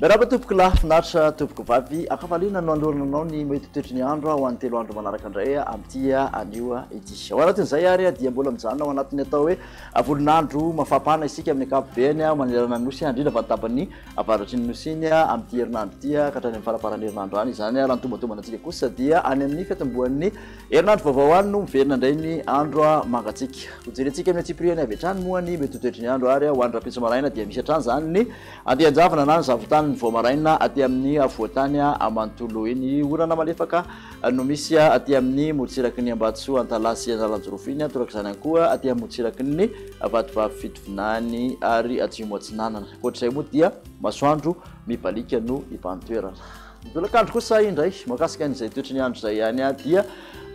Miarahaba tompoko lahy, finaritra tompoko vavy, ankafaliana no anolorana anao ny mety ho toetry ny andro ho an'ny 3 andro manaraka indray amin'ity anio ity. Ao anatin'izay ary dia mbola mijanona ao anatin'ny atao hoe volon'andro mafampana isika amin'ny ankapobeny manerana ny Nosy, indrindra fa ny tapany avaratry ny Nosy iny amin'ity herinandro ity ka hatrany amin'ny faramparan'ny herinandro any izany. Raha ny tombantombana antsika kosa dia any amin'ny fiatombohan'ny herinandro vaovao any no miverina indray ny andro mangatsiaka. Hojerentsika amin'ny antsipiriany avy hatrany moa ny mety ho toetry ny andro ary ho an'ny rahampitso maraina dia misy hatrany izany ny Andian-javona na ny zavon-tany vao maraina aty amin'ny afovoan-tany manontolo iny. Orana malefaka no misy aty amin'ny morontsiraky ny Ambatosoa, Antalaha sy Analanjirofo iny. Torak'izany ihany koa aty amin'ny morontsiraky ny Vatovavy Fitovinany ary Atsimo Atsinanana. Ankoatr'izay moa dia masoandro mibaliaka no hibahan-toerana. Ny tolakandro kosa indray, mahakasika an'izay toetry ny andro izay ihany dia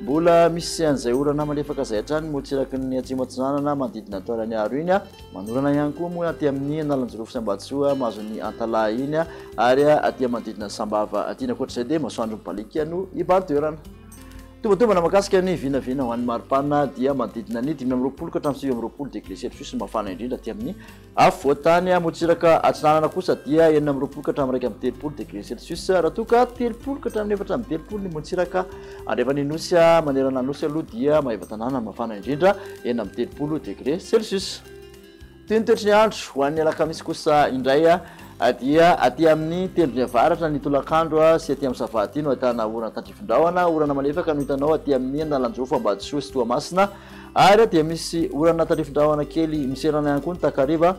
mbola misy an'izay orana malefaka izay hatrany ny morontsiraky ny Atsimo Atsinanana manodidina ny Taolagnaro iny. Manorana ihany koa moa aty amin'ny Analanjirofo sy Ambatosoa mahazo ny Antalaha iny ary aty manodidina ny Sambava aty. Ankoatra izay dia masoandro mibaliaka no hibahan-toerana. Tombantombana mahakasika ny vinavina ho an'ny maripana dia manodidina ny 25 ka hatramin'ny 29 degré celsius ny mafana indrindra aty amin'ny afovoan-tany. Morontsiraka atsinanana kosa dia 26 ka hatramin'ny 31 degré celsius raha toa ka 30 ka hatramin'ny 34 ny morontsiraka andrefan'ny Nosy. Manerana ny Nosy aloha dia Maevatanàna ny mafana indrindra 36 degré celsius. Toy ny toetry ny andro ho an'ny alakamisy kosa indray dia aty amin'ny tendrony avaratra ny tolakandro sy aty amin'ny Sava aty no ahitana orana tandrifin-drahona. Orana malefaka no hitanao aty amin'ny Analanjirofo, Ambatosoa sy Toamasina ary dia misy orana tandrifin-drahona kely miserana ihany koa ny takariva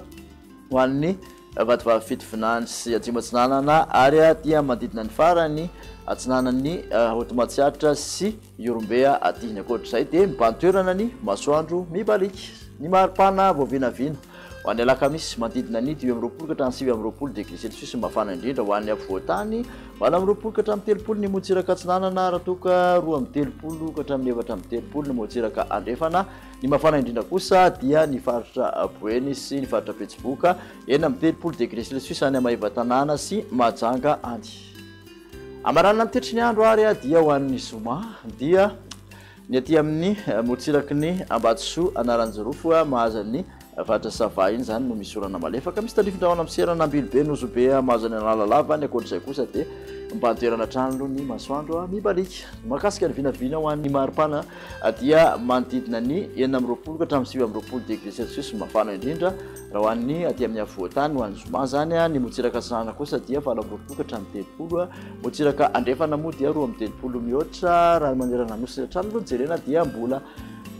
ho an'ny Vatovavy Fitovinany sy Atsimo Atsinanana ary aty amin'ny manodidina ny farany atsinanan'ny Haute Matsiatra sy Ihorombe aty. Ny ankoatr'izay dia mibahan-toerana ny masoandro mibaliaka. Ny maripana vao vinavina ho an'ny alakamisy, manodidina ny 25 ka hatramin'ny 29 degré celsius ny mafana indrindra ho an'ny afovoan-tany, 28 ka hatramin'ny 30 ny morontsiraka atsinanana raha toa ka 32 ka hatramin'ny 34 ny morontsiraka andrefana. Ny mafana indrindra kosa dia ny faritra Boeny sy ny faritra Betsiboka, 36 degré celsius any Maevatanàna sy Mahajanga any. Hamaranana ny toetry ny andro ary dia ho an'ny zoma dia ny aty amin'ny morontsiraky ny Ambatosoa Analanjirofo mahazo an'ny faritra Sava iny izany no misy orana malefaka. Misy tandrifin-drahona miserana Ambilobe, Nosy-Be mahazo an'i Analalava. Ny ankoatr'izay kosa dia mibahan-toerana hatrany aloha ny masoandro mibaliaka. Mahakasika ny vinavina ho an'ny maripana dia manodidina ny 26 ka hatramin'ny 29 degré celsius ny mafana indrindra raha ho an'ny aty amin'ny afovoan-tany ho an'ny zoma izany. Ny morontsiraka atsinanana kosa dia 28 ka hatramin'ny 30, morontsiraka andrefana moa dia 32 mihoatra. Raha ny manerana ny nosy hatrany aloha no jerena dia mbola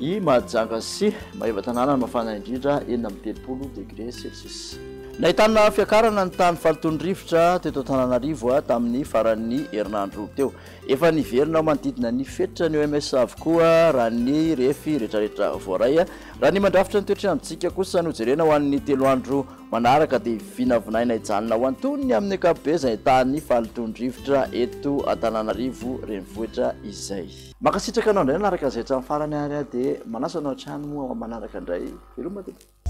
i Mahajanga sy Maevatanàna no mafana indrindra, 36 degré celsius. Nahitana fiakarana ny tahan'ny fahalotoan'ny rivotra teto Antananarivo tamin'ny faran'ny herinandro teo. Efa niverina ho manodidina ny fetra ny OMS avokoa raha ny refy rehetrarehetra voaray. Raha ny mandrafitra ny toetr'androntsika kosa no jerena ho an'ny 3 andro manaraka dia vinavinaina hijanona ho antonony amin'ny ankapobe izay tahan'ny fahalotoan-drivotra eto Antananarivo renivohitra izay. Mankasitraka anao indray nanaraka izay hatramin'ny farany ary dia manasa anao hatrany moa manaraka indray. Veloma tompoko.